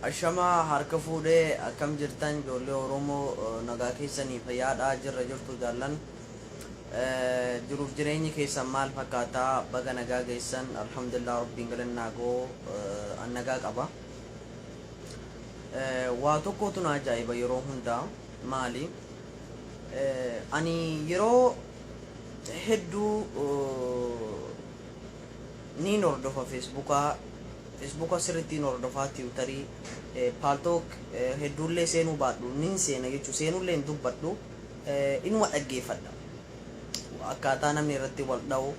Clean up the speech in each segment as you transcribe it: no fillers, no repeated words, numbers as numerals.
Ashamaa harka fuudhee akkam jirtan ijoollee Oromoo nagaa keessanii fayyaadhaa jirra jirtu jaallan jiruuf jireenyi keessan maal fakkaataa baga nagaa geessan alhamdulillah rabbiin galannaa goo an nagaa qaba. Waa tokkotu na ajaa'iba yeroo hundaa maali ani yeroo hedduu niin hordofa feesbuukaa Facebooka sirrittiin hordofaa tiwutarii paltalk hedduullee seenuu baadhu nin seena jechuu seenullee hin dubbadhu inuma dhaggeeffadha akkaataa namni irratti wal dha'u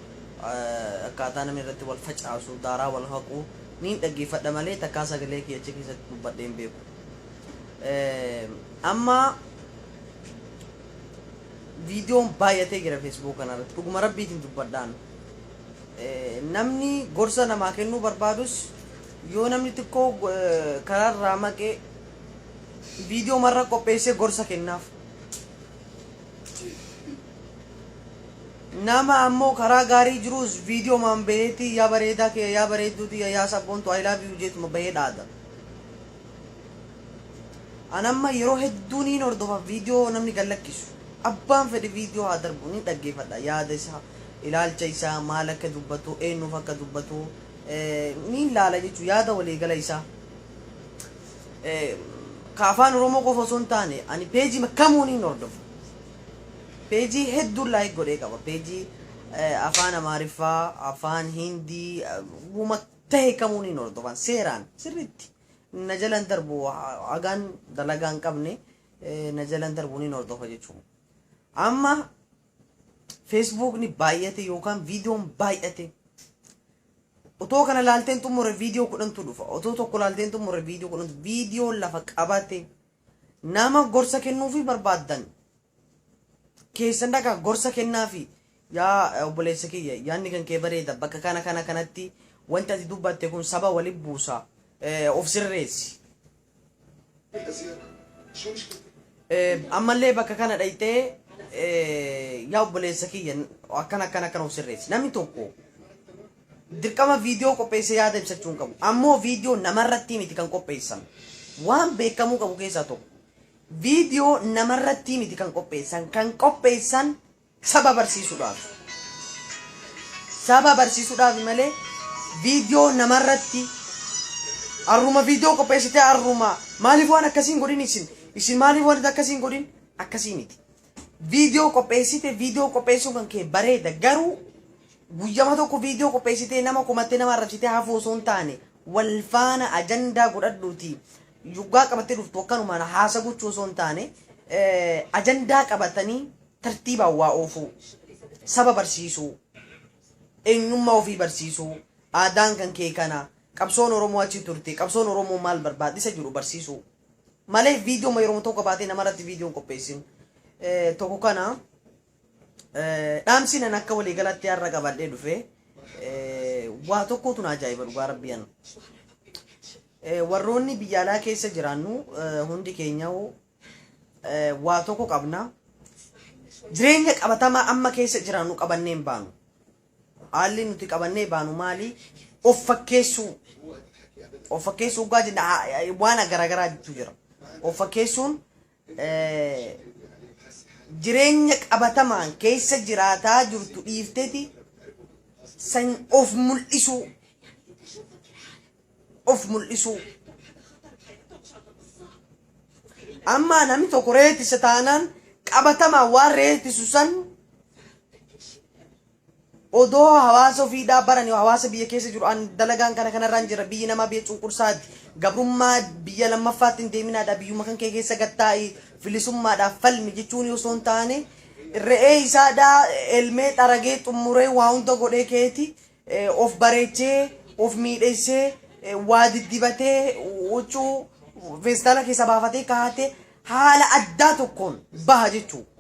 akkaataa namni irratti wal facaasu daaraa wal haqu niin dhaggeeffadha malee takkaa sagalee kiyya achi keessatti dubbadhee hin beeku amma viidiyoon baay'atee jira facebook kanarratti dhuguma rabbiitiin dubbadhaan Namni gorsa namaa kennuu barbaadus yoo namni xiqqoo karaarraa maqe viidiyoo marra qopheessee gorsa kennaaf. Nama ammoo karaa gaarii jiruus viidiyoo maan baheeti yaa bareedaa kiyya yaa bareedduu tiyya yaa sabboontu I love you jeetuma bahee dhaada. An amma yeroo hedduu niin hordofa viidiyoo namni gad lakkisu. Abbaan fedhe viidiyoo haa darbu niin dhaggeeffadha yaada isaa, ilaalcha isaa, maal akka dubbatu, eenyuuf akka dubbatu niin laala jechuudha yaada waliigala isaa. Ka afaan Oromoo qofa osoo hin taane ani peejii kamuu niin hordofa. Peejii hedduun like godhee qaba. Peejii afaan Amaariffaa, afaan Hindii, wuma tahe kamuu niin hordofan seeraan sirriitti. Na jala hin darbu hagaan dalagaa hin qabne na jala hin darbu niin hordofa jechuudha. Amma feesbuukni baay'ate yookaan viidiyoon baay'ate otoo kana laalteen xumure viidiyoo kudhantu dhufa otoo tokko laalteen xumure viidiyoo kudhantu viidiyoon lafa qabate nama gorsa kennuufii barbaaddan keessan dhaqaa gorsa kennaafi yaa obboleessa kiyya yaanni kan kee bareeda bakka kana kana kanatti wanti ati dubbatte kun saba wali buusa of sirreessi. Ammallee bakka kana dhayxee yaa obboleessa kiyya akkana akkana akkana of sirreessi. Namni tokko dirqama viidiyoo qopheessee yaada ibsachuu hin qabu. Ammoo viidiyoo namarratti miti kan qopheessan. Waan beekamuu qabu keessaa tokko. Viidiyoo namarrattii miti kan qopheessan, kan qopheessan saba barsiisuudhaaf. Saba barsiisuudhaaf malee viidiyoo namarratti arruma viidiyoo qopheessitee arruma maaliif waan akkasii hin godhin isin isin maaliif waan akkasii hin godhin akkasii miti. Viidiyoo qopheessite viidiyoo qopheessuun kan kee bareeda garuu guyyama tokko viidiyoo qopheessitee nama komattee nama arrabsitee hafuu osoo hin taane wal faana ajandaa godhadhuutii yuggaa qabattee dhuftu akkanumaan haasa gochuu osoo hin taane ajandaa qabatanii tartiibaan waa oofuu, saba barsiisuu, eenyummaa ofii barsiisuu, aadaan kan kee kana, qabsoon Oromoo achi turte, qabsoon Oromoo maal barbaada isa jedhu barsiisuu malee viidiyoo yeroo tokko baatee namarratti viidiyoo hin qopheessin. Tokko kana dhaamsi nan akka waliigalatti har'a qabadhee dhufe waa tokkotu na ajaa'iba dhugaa rabbii ana. Warroonni biyya alaa keessa jiraannu hundi keenyahu waa tokko qabna. Jireenya qabatamaa amma keessa jiraannu qabannee hin baanu. Haalli nuti qabannee baanu maali? Of fakkeessuu. Of fakkeessuu dhugaa jenna waan garaagaraa jira. Of fakkeessuun jireenya qabatamaan keessa jiraataa jirtu dhiifteeti san of mul'isuu of mul'isuu amma namni tokko reetisa taanaan qabatamaan waan reetisu san Odoo hawaasa ofiidhaa barani hawaasa biyya keessa jiru an dalagaan kana kanarraan jira biyyi namaa biyya cunqursaati gabrummaa biyya lammaffaatti hin deeminaadha biyyuma kan kee keessa gad taa'i bilisummaadhaaf falmi jechuun osoo hin taane re'ee isaadhaa elmee xaragee xummuree waa hunda godhee keeti of bareechee of miidheessee waa diddibatee huccuu feestaala keessa baafatee kaa'atee haala addaa tokkoon baha jechuudha.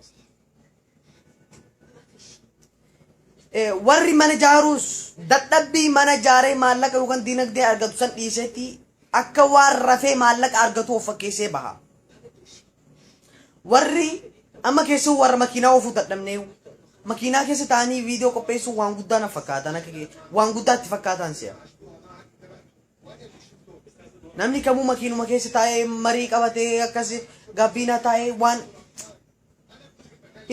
Warri mana jaaruus dadhabbii mana jaaree maallaqa yookaan dinagdee argatu san dhiiseeti akka waan rafee maallaqa argatu of fakkeessee baha. Warri amma keessuu warra makiinaa oofuu dadhabnee makiinaa keessa taa'anii viidiyoo qopheessuun waan guddaa na fakkaatan akka waan guddaa itti fakkaataan si'a. Namni kamuu makiinuma keessa taa'ee marii qabatee akkas gabbiinaa taa'ee waan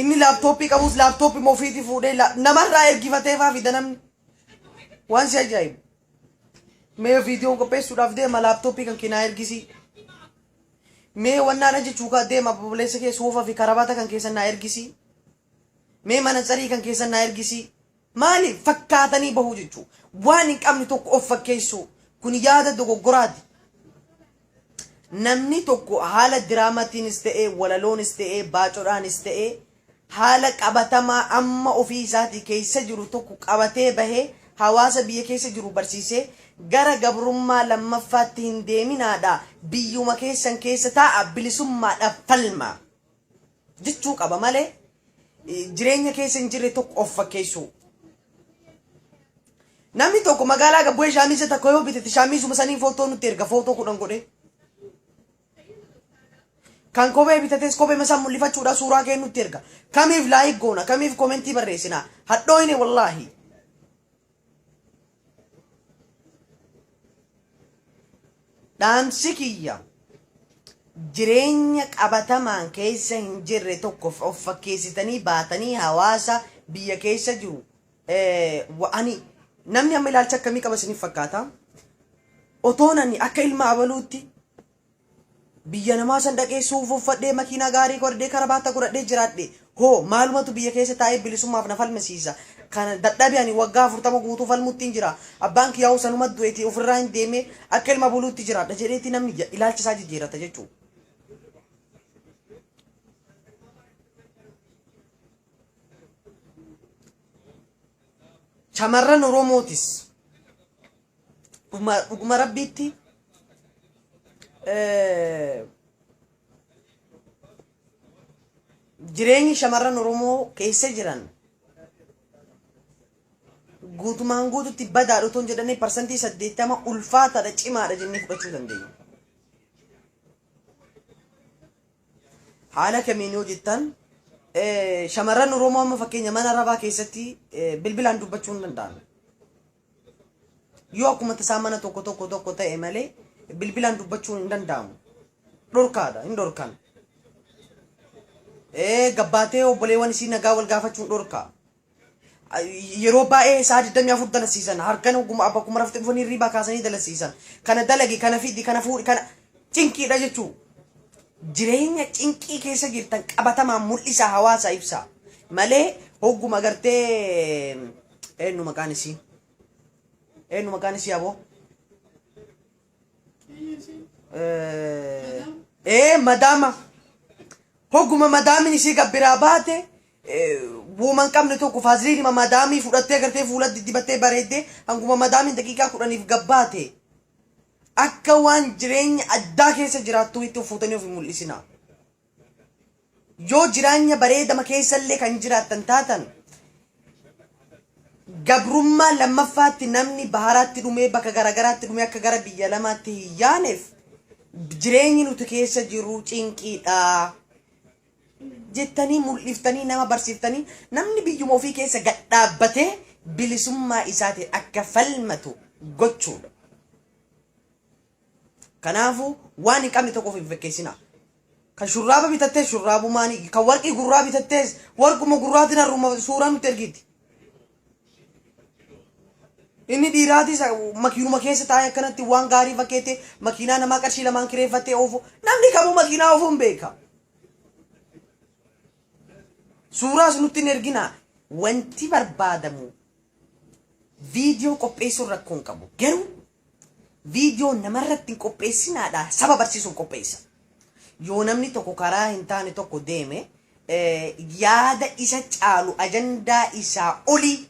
inni laaptooppii qabus laaptooppii ofiitii fuudhee namarraa ergifatee faa fida namni. Waan si ajaa'ibu. Mee viidiyoon qopheessuudhaaf deema laaptooppii kan kee naa ergisii. Mee wannaadha jechuu kaa deema obboleessa kee suufa fi karabaata kan keessan naa ergisii. Mee manatsarii kan keessan naa ergisii. Maali fakkaatanii bahuu jechuu. Waan hin qabne tokko of fakkeessuu. Kun yaada dogoggoraati. Namni tokko haala diraamatiinis ta'ee walaloonis ta'ee baacodhaanis ta'ee haala qabatamaa amma ofii isaatii keessa jiru tokko qabatee bahee hawaasa biyya keessa jiru barsiisee gara gabrummaa lammaffaatti hin deeminaadha biyyuma keessan keessa taa'a bilisummaadhaaf falma jechuu qaba malee jireenya keessa hin jirre tokko of fakkeessuu. Namni tokko magaalaa gad bu'ee shaamiza tokko yoo bitate shaamizuma saniin footoo nutti erga footoo 10 godhee. Kan kophee bitates kophee masaa mul'ifachuudhaa suuraa kee nutti erga. Kamiif like goona kamiif komentii barreessina hadhooyne wallaahi. Dhaamsi kiyya jireenya qabatamaan keessa hin jirre tokko of fakkeessitanii baatanii hawaasa biyya keessa jiru ani namni amma ilaalcha akkamii qaba isiniif fakkaata? Otoon ani akka ilma abaluutti biyya namaa san dhaqee suufa uffadhee makiinaa gaarii godhadhee karabaata godhadhee jiraadhe hoo maalumatu biyya keessa taa'ee bilisummaaf na falmisiisa? Kana dadhabe ani waggaa 40 guutuu falmutti hin jira. Abbaan kiyyaa'uu sanuma du'eeti ofirraa hin deemee akka ilma buluutti jiraadha jedheeti namni ilaalcha isaa jijjiirata jechuudha. Shamarran Oromootis dhuguma rabbiitti jireenyi shamarran Oromoo keessa jiran guutumaan guututti badaadha otoo hin jedhanii 80% ulfaataadha cimaadha jennee fudhachuu dandeenya. Haala kamiin yoo jettan shamarran Oromoo amma fakkeenya mana arabaa keessatti bilbilaan dubbachuu hin danda'an. Yoo akkuma tasaa mana tokko tokko tokko ta'e malee bilbilaan dubbachuun hin danda'amu. Dhorkaadha, hin dhorkan. Gabbaatee obboleewwan isii nagaa wal gaafachuun dhorkaa. Yeroo baay'ee sa'a 24 dalasiisan harkan oguma bakkuma rafte dhufanii hirribaa kaasanii dalasiisan. Kana dalagi, kana fidi, kana fuudhi, kana cinqiidha jechuu. Jireenya cinqii keessa jirtan qabatamaan mul'isaa hawaasa ibsaa. Malee hogguma gartee eenyu maqaan isii? Eenyu maqaan isii aboo? Ee madaama. Hogguma madaamin isii gabbiraa baate wooma hin qabne tokko faaziliinima madaamii fudhattee gartee fuula diddibattee bareeddee hanguma madaamin daqiiqaa 10f gabbaate akka waan jireenya addaa keessa jiraattuu itti of fuutanii of hin mul'isinaa. Yoo jiraanya bareedama keessallee kan jiraattan taatan gabrummaa lammaffaatti namni baharaatti dhumee bakka garagaraatti dhumee akka gara biyya lamaatti hin yaaneef jireenyi nuti keessa jirru cinqiidha jettanii mul'iftanii nama barsiiftanii namni biyyuma ofii keessa gad dhaabbatee bilisummaa isaatiin akka falmatu gochuudha. Kanaafuu waan hin qabne tokko of hin fakkeessinaa. Kan shurraaba bitattees shurraabumaani, kan warqii gurraa bitattees warquma gurraatiin har'uma suuraa nutti ergiti. Inni dhiiraatis makiinuma keessa taa'ee akkanatti waan gaarii fakkeette makiinaa namaa qarshii lamaan kireeffattee oofu namni kamuu makiinaa oofuu hin beeka. Suuraas nutti hin erginaa. Wanti barbaadamu viidiyoo qopheessuun rakkoo hin qabu. Garuu viidiyoo namarratti hin qopheessinaadha saba barsiisuuf qopheessa. Yoo namni tokko karaa hin taane tokko deeme yaada isa caalu ajandaa isaa olii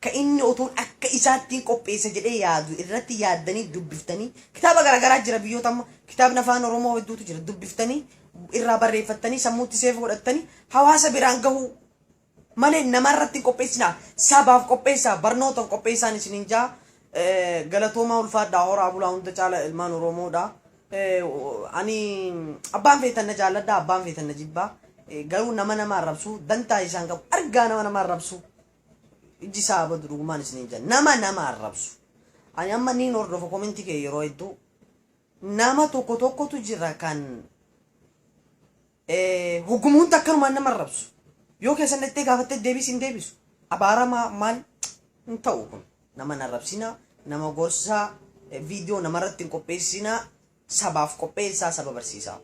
ka inni otoon akka isaattiin qopheessa jedhee yaadu irratti yaaddanii dubbiftanii kitaaba garaagaraa jira biyyoota amma kitaabni afaan Oromoo hedduutu jira dubbiftanii irraa barreeffattanii sammuutti seefa godhattanii hawaasa biraan gahuu malee namarratti hin qopheessinaa sabaaf qopheessaa barnootaaf qopheessaan isiniin jaa galatoomaa ulfaadhaa horaa bulaa hunda caala ilmaan Oromoodha. Ani abbaan feetan na jaalladha abbaan feetan na jibbaa garuu nama nama arrabsu dantaa isaan qabu argaa nama nama arrabsu ijji isaa abadu dhugumaan isiniin jaa nama nama arrabsu. Ani amma niin hordofa komentii kee yeroo hedduu. Nama tokko tokkotu jira kan hoggumuun akkanumaan nama arrabsu. Yoo keessan dhattee gaafattee deebis hin deebisu. Abaaramaa maal hin ta'u kun. Nama hin arrabsinaa, nama gorsaa, viidiyoo namarratti hin qopheessinaa, sabaaf qopheessaa, saba barsiisaa.